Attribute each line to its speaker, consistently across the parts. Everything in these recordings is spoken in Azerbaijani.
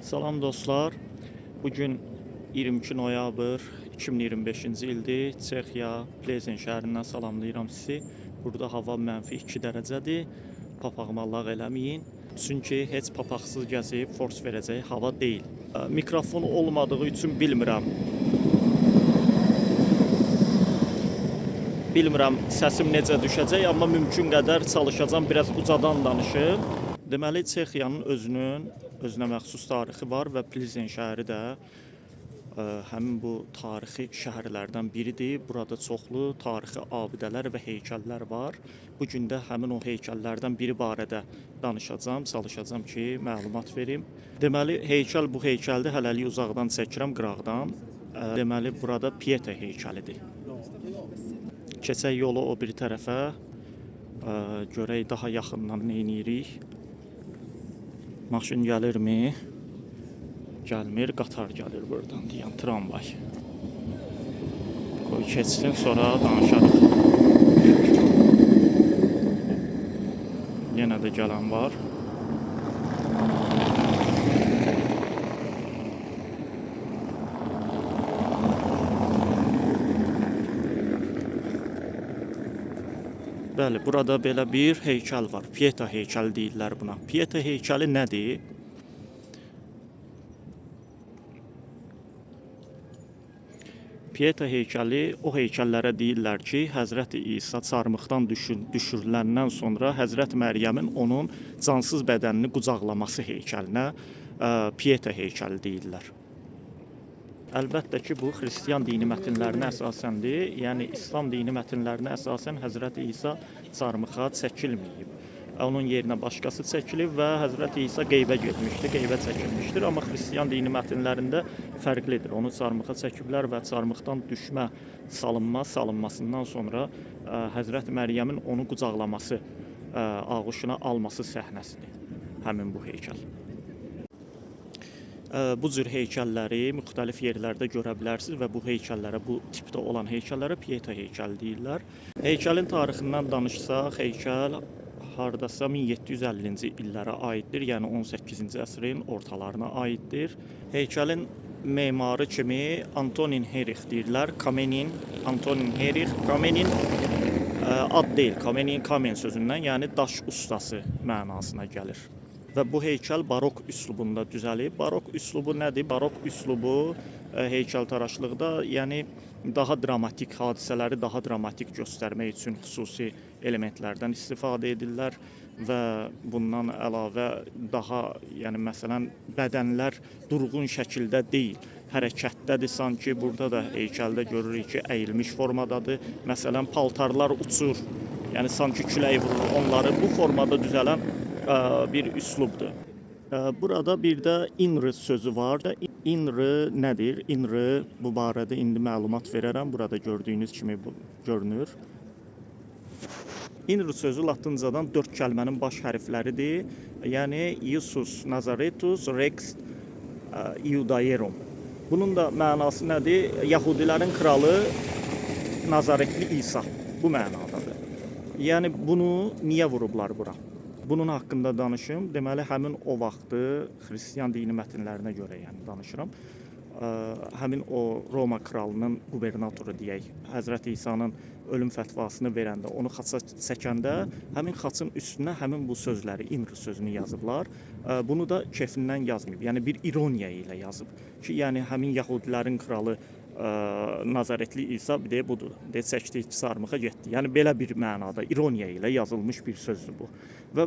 Speaker 1: Salam dostlar. Bugün 22 noyabr 2025-ci ildir. Çexiya Plzeň şəhərindən salamlayıram sizi. Burada hava -2 dərəcədir. Papaqmallaq eləməyin. Çünki heç papaqsız gəzib fors verəcək hava deyil. Mikrofon olmadığı üçün bilmirəm. Bilmirəm səsim necə düşəcək, amma mümkün qədər çalışacağam biraz ucadan danışım. Deməli Çexiyanın özünün özünə məxsus tarixi var və Plzeň şəhəri də həmin bu tarixi şəhərlərdən biridir. Burada çoxlu tarixi abidələr və heykəllər var. Bu gün də həmin o heykəllərdən biri barədə danışacağam, çalışacağam ki, məlumat verim. Deməli heykəl bu heykəldir. Hələlik uzaqdan çəkirəm, qıraqdan. Deməli burada Pieta heykəlidir. Keçək yolu o biri tərəfə. Görək daha yaxından nə edirik. Maşın gəlirmi? Gəlmir, qatar gəlir buradan deyən tramvay. Qoy keçsin, sonra danışarıq. Yenə də gələn var. Bəli, burada belə bir heykəl var. Pieta heykəli deyirlər buna. Pieta heykəli nədir? Pieta heykəli o heykəllərə deyirlər ki, Həzrəti İsa çarmıxdan düşürüləndən sonra Həzrət Məryəmin onun cansız bədənini qucaqlaması heykəlinə Pieta heykəli deyirlər. Əlbəttə ki, bu xristian dini mətnlərinə əsasəndir. Yəni İslam dini mətnlərinə əsasən Həzrəti İsa çarmıxa çəkilməyib. Onun yerinə başqası çəkilib və Həzrəti İsa qeybə getmişdi, qeybə çəkilmişdir. Amma xristian dini mətnlərində fərqlidir. Onu çarmıxa çəkiblər və çarmıxdan düşmə, salınma, salınmasından sonra Həzrəti Məryəmin onu qucaqlaması, ağuşuna alması səhnəsidir həmin bu heykəl. Bu cür heykəlləri müxtəlif yerlərdə görə bilərsiniz və bu heykəllərə, bu tipdə olan heykəllərə Pieta heykəli deyirlər. Heykəlin tarixindən danışsaq, heykəl hardasa 1750-ci illərə aiddir, yəni 18-ci əsrin ortalarına aiddir. Heykəlin memarı kimi Antonin Herich deyirlər. Kamenin, Antonin Herich, Kamenin ad deyil, Kamenin kamen sözündən, yəni daş ustası mənasına gəlir. Və bu heykəl barok üslubunda düzəlib. Barok üslubu nədir? Barok üslubu heykəltaraşlıqda, yəni daha dramatik hadisələri daha dramatik göstərmək üçün xüsusi elementlərdən istifadə edirlər və bundan əlavə daha, yəni məsələn bədənlər durğun şəkildə deyil, hərəkətdədir sanki. Burada da heykəldə görürük ki, əyilmiş formadadır. Məsələn paltarlar uçur. Yəni sanki külək vurur onları. Bu formada düzələn bir üslubdur. Burada bir də INRI sözü var. INRI nədir? INRI bu barədə indi məlumat verərəm. Burada gördüyünüz kimi bu görünür. INRI sözü latıncadan 4 kəlmənin baş hərfləridir. Yəni Jesus Nazaretus Rex Iudaeorum. Bunun da mənası nədir? Yahudilərin kralı Nazaretli İsa. Bu mənadadır. Yəni bunu niyə vurublar bura? Bunun haqqında danışım. Deməli həmin o vaxtı xristian dini mətnlərinə görə yəni danışıram. Həmin o Roma kralının qubernatoru deyək, Həzrəti İsa'nın ölüm fətvasını verəndə, onu xaça çəkəndə həmin xaçın üstünə həmin bu sözləri, INRI sözünü yazıblar. Bunu da kefindən yazmayıb. Yəni bir ironiya ilə yazıb ki, yəni həmin Yahudilərin kralı Nazaretli İsa bir də budur. De çəkdi çarmıxa getdi. Yəni belə bir mənada ironiya ilə yazılmış bir sözdür bu. Və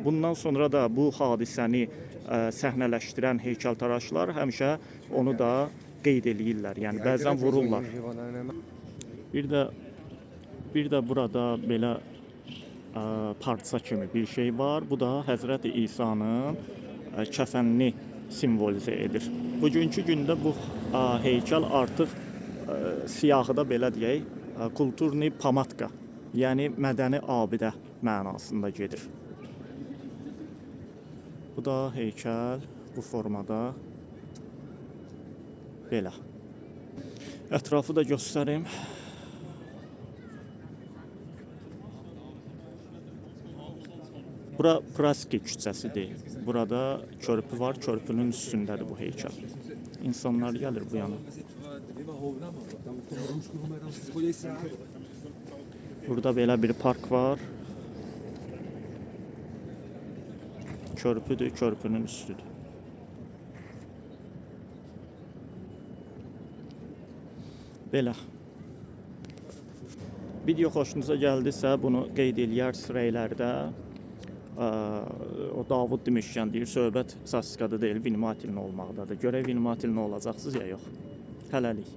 Speaker 1: bundan sonra da bu hadisəni səhnələşdirən heykəltaraşlar həmişə onu da qeyd eləyirlər. Yəni bəzən vururlar. Bir də burada belə parça kimi bir şey var. Bu da Həzrəti İsa'nın kəfənini simvolizə edir. Bugünkü gündə bu heykəl artıq siyahıda belə deyək, kulturni pamatka, yəni mədəni abidə mənasında gedir. Bu da heykəl bu formada belə. Ətrafı da göstərim. Bura Praski küçəsidir. Burada körpü var, körpünün üstündədir bu heykəl. İnsanlar gəlir bu yana. Burada belə bir park var. Körpüdür, körpünün üstüdür. Belə. Video xoşunuza gəldisə bunu qeyd eləyərsiniz rəylərdə. O Davud demişkən deyir, söhbət Saskada deyil, Vinmatilin olmaqdadır. Görək Vinmatilin olacaqsınız ya yox. Hələlik.